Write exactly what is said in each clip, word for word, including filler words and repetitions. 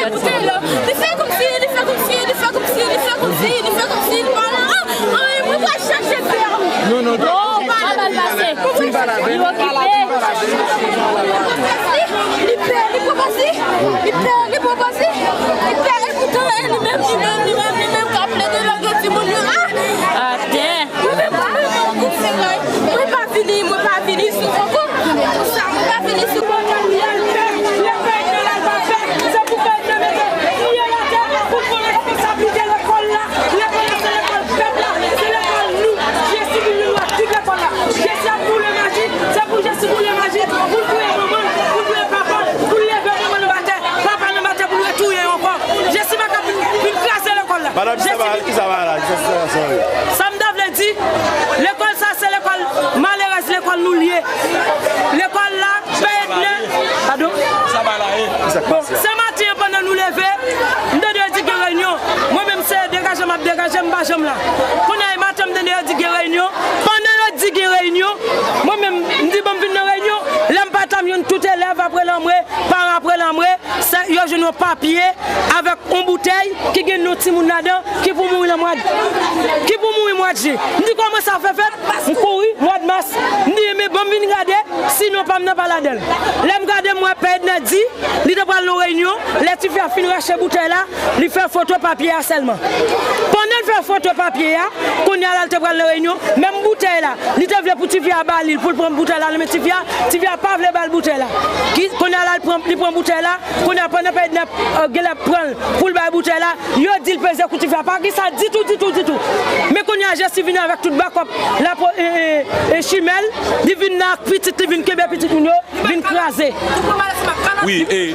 Li fè kòmsi, li fè kòmsi, li fè kòmsi, li fè kòmsi, li fè kòmsi li pa la. Anyen, mwen pral chache fè. Non, non, non, pa ba l pase. Li okipe. Li pè, li pran pase. Li pè, li pran pase. Li pè, e poutan, e li menm, li menm, li menm, li menm k ap plede lage timoun yo. Ah! Atè. Mwen menm, mwen menm, mwen pa vini, mwen pa vini sou koko. Konsa, mwen pa vini sou koko. Se pou fè nan lal pa fè, se pou fè nan mete pye l atè, pou pran responsablite lekòl la. Lekòl la, se lekòl pèp la, se lekòl nou. Jesi vin nou a tout lekòl la. Jesi ap boule maji, se pou Jesi boule maji, pou l touye manman l, pou l touye papa l, pou l leve manman l anba tè, papa l anba tè, pou l retouye ankò. Jesi pa ka vin, vin kraze lekòl la. Madanm, ki sa va la? Ki sa va la? Ki sa, sa, sa, sa? Sa m ta vle di, lekòl sa se lekòl malerèz, lekòl nou l ye. Lekòl la, pè Edna, padon? Sa va la, e? Bon, se maten an pandan nou leve, m tande yo di gen reyinyon. Mwen menm se degaje m ap degaje, m pa janm la. Kounye a e maten m tande yo di gen reyinyon. Pandan yo di gen reyinyon, mwen menm m di bon m vin nan reyinyon. Lè m pa t la m jwenn tout elèv ap rele anmwe, paran ap rele anmwe, sa, yo jwenn yon papye avèk yon boutèy ki gen non timoun ladan ki pou mouri nan mwa, ki pou mouri mwa de jen. M di kòman sa fè fèt? M kouri mwa de mas. M di men bon m vin gade si non pa m nan pa ladan l. Lè m gade m wè pè Edna di li te pral nan reyinyon, lè tifi a fin rache boutèy la, li fè foto papye a sèlman. Pandan l fè foto papye a, kounye a la l te pral nan reyinyon, menm boutèy la, li te vle pou tifi a ba li l, pou l pran boutèy la nan men tifi a, tifi a pa vle ba l boutèy la. Ki, kounye a la, li pran, li pran boutèy la, kounye a pandan pè Edna, euh, genlè pran l pou l bay boutèy la, yo di l peze kou tifi a, pa gen sa ditou, ditou, ditou. Men kounye a Jesi vini avèk tout bakòp, lapo, e, e, e, chimè l, li vin la ak pitit, li vin kenbe pitit moun yo, vin kraze. Wi, e,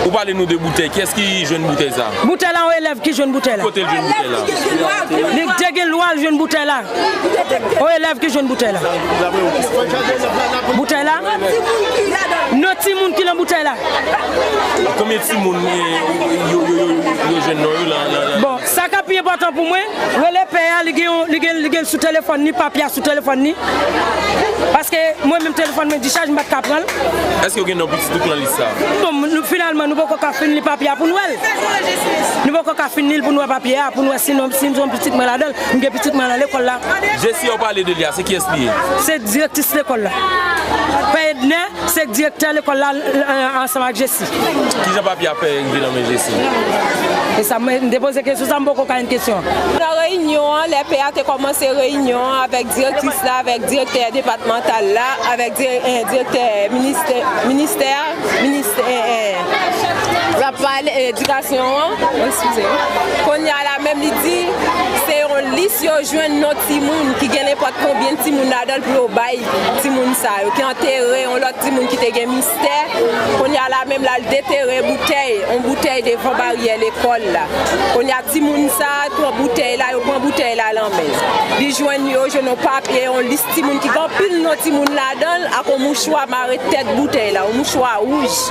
ou pale nou de boutèy. Kiyès ki jwenn boutèy sa? Boutèy la, yon elèv ki jwenn boutèy la. Kote l jwenn boutèy la? Li te gen lwa l jwenn boutèy la. Yon elèv ki jwenn boutèy la. Boutèy la? Non timoun ki nan boutèy la. Konbyen timoun, e, yo, yo, yo, yo jwenn non yo la, la, la? Bon, sa k ap pi enpòtan pou mwen, rele pè a, li gen yon, li gen, li gen l sou telefòn li, papye a sou telefòn li. Paske mwen menm telefòn mwen dichaj, m pa t ka pran l. Èske w gen non pitit ou k nan lis sa? Bon, nou, finalman, nou poko ka fin li papye a pou n wè l. Nou poko ka fin li l pou n wè papye a, pou n wè si non, si se yon Pitit mwen ladan l, m gen pitit mwen nan lekòl la. Jesi, w pale de li a, se kiyès li ye? Se direktris lekòl la. Pè Ednè, se direktè lekòl la, l, l, ansanm ak Jesi. Kijan papye a fè rive nan men Jesi? E sa, mwen, m te poze kesyon sa, m poko ka jwenn kesyon an. Nan reyinyon an, lè pè a te kòmanse reyinyon an avèk direktris la, avèk direktè depatmantal la, avèk dire-, eh, direktè ministè, ministè a, ministè, eh, eh, l ap pale, eh, edikasyon an, eskize m. Kounye a la menm li di, se yon lis yo jwenn non timoun ki gen nenpòt konbyen timoun ladan l pou yo bay timoun sa yo, ki antere yon lòt timoun ki te gen mistè. Kounye a la menm la, l detere boutèy, yon boutèy devan baryè lekòl la. Kounye a timoun sa a pran boutèy la, yo pran boutèy la nan men l. Li jwenn, yo jwenn yon papye, yon lis timoun ki gen anpil non timoun ladan l, ak yon mouchwa mare tèt boutèy la, yon mouchwa wouj.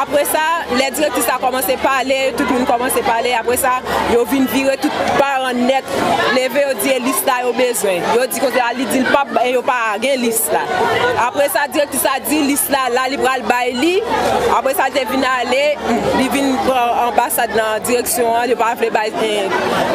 Apre sa, lè direktris la kòmanse pale, tout moun kòmanse pale, apre sa, yo vin vire tout paran nèt, leve, yo di e lis la yo bezwen. Yo di konsa, li di l p ap, yo pa gen lis la. Apre sa, direktris la di lis la, la li pral bay li. Apre sa, li te vin ale, li vin pran anbasad nan direksyon an, yo pa vle bay, eh,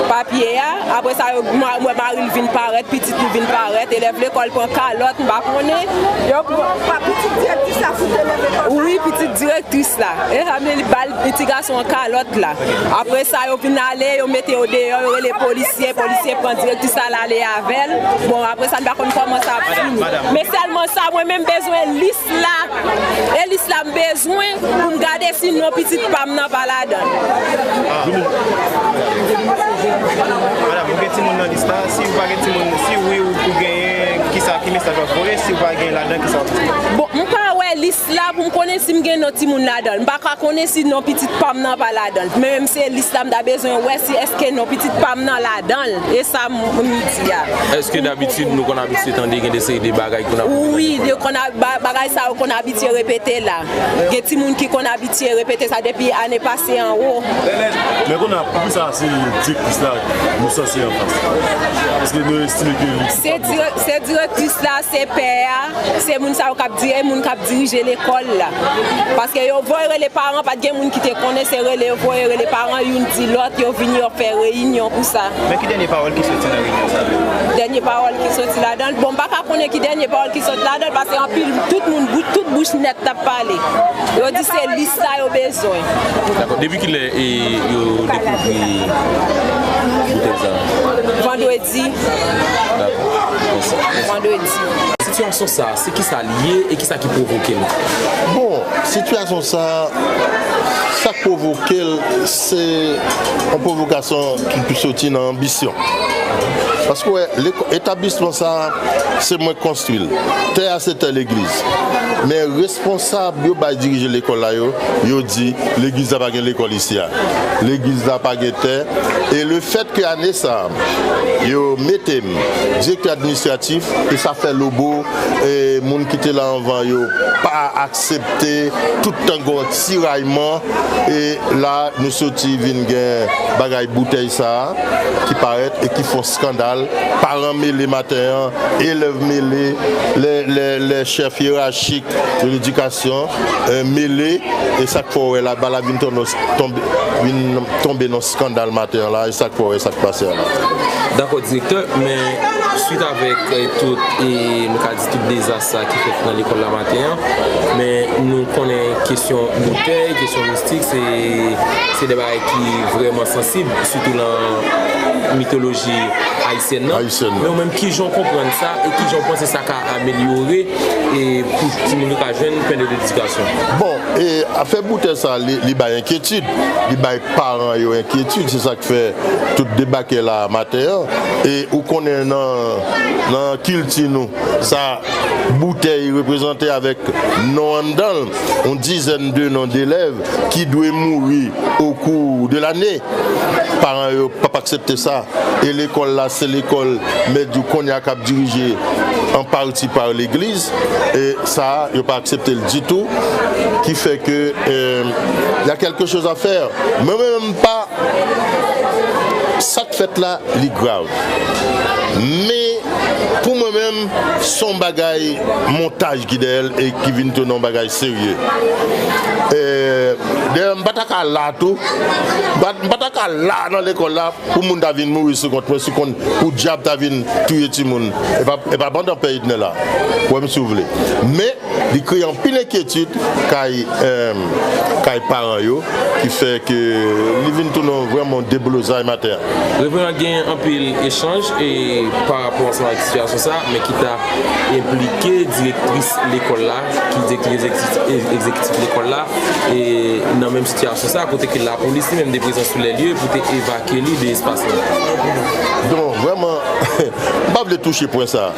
papye a. Apre sa, yo, ma-, mwen, mari l vin parèt, pitit li vin parèt, elèv lekòl pran kalòt, m pa konnen. Yo pran. Pitit direktris la fout elèv lekòl. Wi, pitit direktris la. E sa vle di li ba l, ti gason an kalòt la. Apre sa, yo vin ale, yo mete yo deyò, yo rele polisye, polisye pran direktris la, l ale avè l. Bon, apre sa, n pa konn kòman sa ap fini. Men sèlman sa, mwen menm bezwen lis la. E lis la m bezwen pou m gade si non pitit pa m nan pa ladan l. Madanm, ou gen timoun nan lis la? Si ou pa gen timoun, si wi ou, ou genyen, kisa, ki mesaj w ap voye? Si ou pa gen ladan, kisa w ap di? Bon, m pa wè lis la pou m konnen si m gen non timoun ladan l. M pa ka konnen si non pitit pa m nan pa ladan l. Men menm se lis la m ta bezwen wè si èske non pitit pa m nan ladan l. E sa m, m di a. Èske dabitid nou konn abitye tande gen de seri de bagay ki konn ap Wi, de konn ap, ba-, bagay sa yo konn abitye repete la. Gen timoun ki konn abitye repete sa depi ane pase anwo. Men kounye a, poukisa se direktris la nou sanse anfas? Èske nou estime ke li Se dire-, se direktris la, se pè a, se moun sa yo k ap di-, e moun k ap dirije lekòl la. Paske yo voye rele paran, pa t gen moun ki te konnen, se rele yo voye rele paran, youn di lòt, yo vini, yo fè reyinyon pou sa. Men ki dènye pawòl ki soti nan reyinyon sa? Dènye pawòl ki soti ladan l, bon, m pa ka konnen ki dènye pawòl ki soti ladan l, paske anpil, tout moun, bou-, tout bouch nèt t ap pale. Yo di se lis sa yo bezwen. Dakò. Depi kilè, e, yo dekouvri boutèy sa? Vandredi. Dakò. Mèsi. Vandredi. Sitiyasyon sa, se kisa li ye e kisa ki pwovoke l? Bon, sitiyasyon sa, sa k pwovoke l, se yon pwovokasyon ki soti nan anbisyon. Paske, w wè, leko-, etablisman sa, se mwen k konstwi l. Tè a, se tè legliz. Men responsab yo bay dirije lekòl la yo, yo di, legliz la pa gen lekòl isi a. Legliz la pa gen tè. E le fèt ke ane sa, yo mete m direktè administratif, e sa fè lobo, e moun ki te la anvan yo pa aksepte, tout tan gen yon tirayman, e la, nou soti vin gen bagay boutèy sa a ki parèt e ki fè yon skandal. Paran mele maten an, elèv mele, lè, lè, lè chèf yerachik de ledikasyon, e, mele, e sa k fè w wè la, ba la vin tonbe, tonbe, vin tonbe nan skandal maten an la, e sa k fè w wè sa k pase an la. Dakò, direktè, men swit avèk, e, tout, e, nou ka di tout dezas sa ki fèt nan lekòl la maten an, men nou konnen kesyon boutèy, kesyon mistik, se, se de bagay ki vrèman sansib, sitou nan mitoloji ayisyèn nan. Ayisyèn nan. Men ou menm, kijan w konprann sa e kijan w panse sa ka amelyore e pou timoun yo ka jwenn pen de ledikasyon? Bon, e afè boutèy sa, li, li bay enkyetid, li bay paran yo enkyetid, se sa k fè tout debake la maten an. E ou konnen nan, nan kilti nou, sa boutèy reprezante avèk non anndan l, yon dizèn de non delèv ki dwe mouri au cours de l'année. Paran yo p ap aksepte sa. E lekòl la, se lekòl, mèt di w kounye a k ap dirije an pati pa legliz. E sa, yo pa aksepte l ditou. Ki fè ke, e, y a quelque chose à faire. Mwen menm, m pa, sa k fèt la, li grav. Men, pou mwen menm, se yon bagay montaj ki dèyè l e ki vin tounen yon bagay serye. E, Dayè, m pa ta ka la tou. M pa, m pa ta ka la nan lekòl la pou moun ta vin mouri sou kont mwen, sou kont pou dyab ta vin touye timoun. E pa, e pa pandan pè Edner la. Ou wè m si w vle. Men, li kreye anpil enkyetid kay, eh, kay paran yo, ki fè ke li vin tounen vrèman yon deblozay maten an. Reveran, gen anpil echanj e pa rapò ansanm ak sitiyasyon sa, men ki ta enplike direktris lekòl la, ki direktris egzekiti-, egzekitif lekòl la, e nan menm sitiyasyon sa, kote ke lapolis li menm te prezan sou lè lye pou te evakye li de espas la. Donk, vrèman, m pa vle touche pwen sa.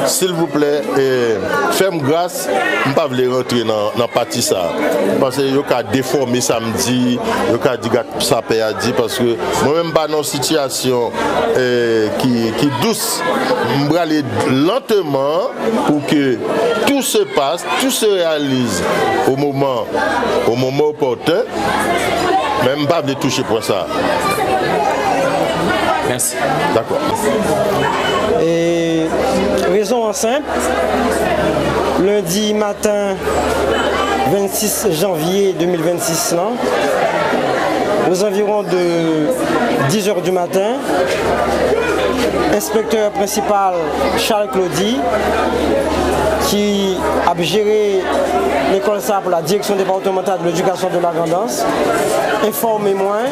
Silvouplè, eh, fè m gras, m pa vle rantre nan, nan pati sa. Paske yo ka defòme sa m di, yo ka di gad sa pè a di, paske mwen menm m pa nan yon sitiyasyon, eh, ki, ki dous. M prale lanteman pour que tout se passe, tout se réalise au moment, au moment opportun. Men m pa vle touche pwen sa. Mèsi. Dakò. E rezon an senp, lendi maten vennsis janvye de mil vennsis lan, aux environs de dix heures du matin, enspektè prensipal Charles Claudy, ki ap jere lekòl sa pou la Direction Départementale de l'Éducation de la Grand'Anse, enfòme mwen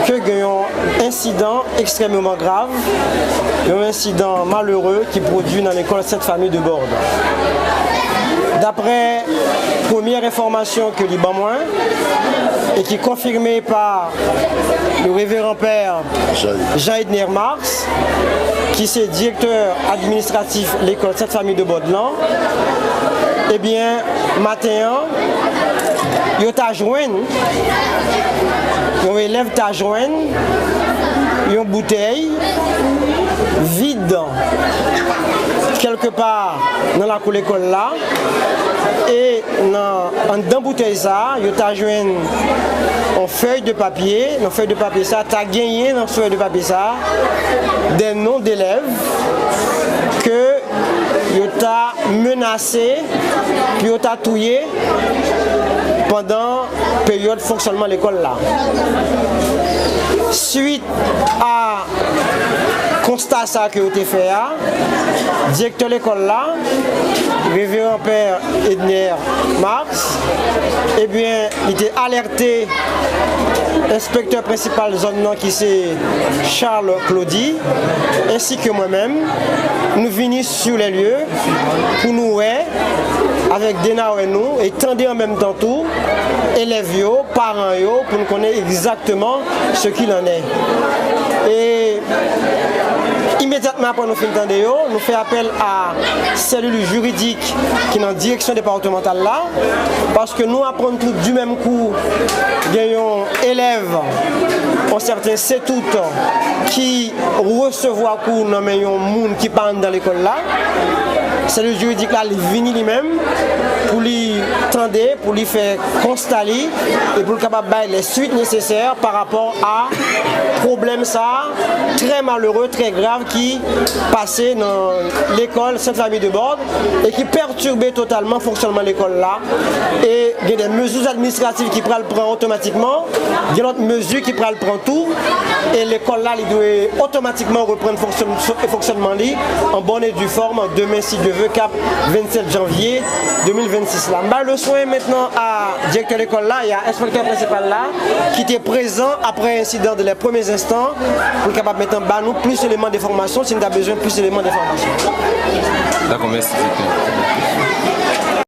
ke gen yon ensidan ekstrèmeman grav, yon ensidan malere ki pwodui nan lekòl Sainte Famille de Bordes. Daprè premyè enfòmasyon ke li ban mwen, e ki konfime pa le révérend père Jean Edner Marx, ki se direktè administratif lekòl Sainte Famille de Bordes lan, ebyen, maten an, yo ta jwenn, yon elèv ta jwenn yon boutèy vid kèlkepa nan lakou lekòl la, e nan anndan boutèy sa a, yo ta jwenn yon fèy de papye. Nan fèy de papye sa a, ta genyen nan fèy de papye sa a, de non delèv ke yo ta menase pou yo ta touye pandan peryòd fonksyònman lekòl la. Swit a konsta sa ke yo te fè a, direktè lekòl la, reveran pè Edner Marx, ebyen, li te alète enspektè prensipal zòn nan ki se Charles Claudy, ensi ke mwen menm, nou vini sur les lieux pou nou wè avèk de nawè nou e tande an menm tan tou elèv yo, paran yo, pou nou konnen egzakteman ce qu'il en est. E imedyatman apre nou fin tande yo, nou fè apèl a selil jiridik ki nan direksyon depatmantal la, paske nou aprann tou di menm kou gen yon elèv, yon sèten Setout, ki resevwa kou nan men yon moun ki pa anndan lekòl la. Selil jiridik la, li vini li menm pou li tande, pou li fè konsta li, e pou l kapab bay les suites nécessaires par rapport à pwoblèm sa a, trè malere, trè grav, ki pase nan lekòl Sainte Famille de Bordes e ki pètibe totalman fonksyònman lekòl la. E gen de mezi administratif ki pral pran otomatikman, gen lòt mezi ki pral pran tou, e lekòl la, li dwe otomatikman reprann fonksyòn-, fonksyònman li an bòn e di fòm demen, si Dye ve, k ap vennsèt janvye de mil vennsis la. M bay leswen mentnan a direktè lekòl la e a enspektè prensipal la, ki te prezan apre ensidan de lè premye enstan, pou l kapab mentnan ba nou plis eleman de enfòmasyon, si n ta bezwen plis eleman de enfòmasyon. Dakò, mèsi, direktè.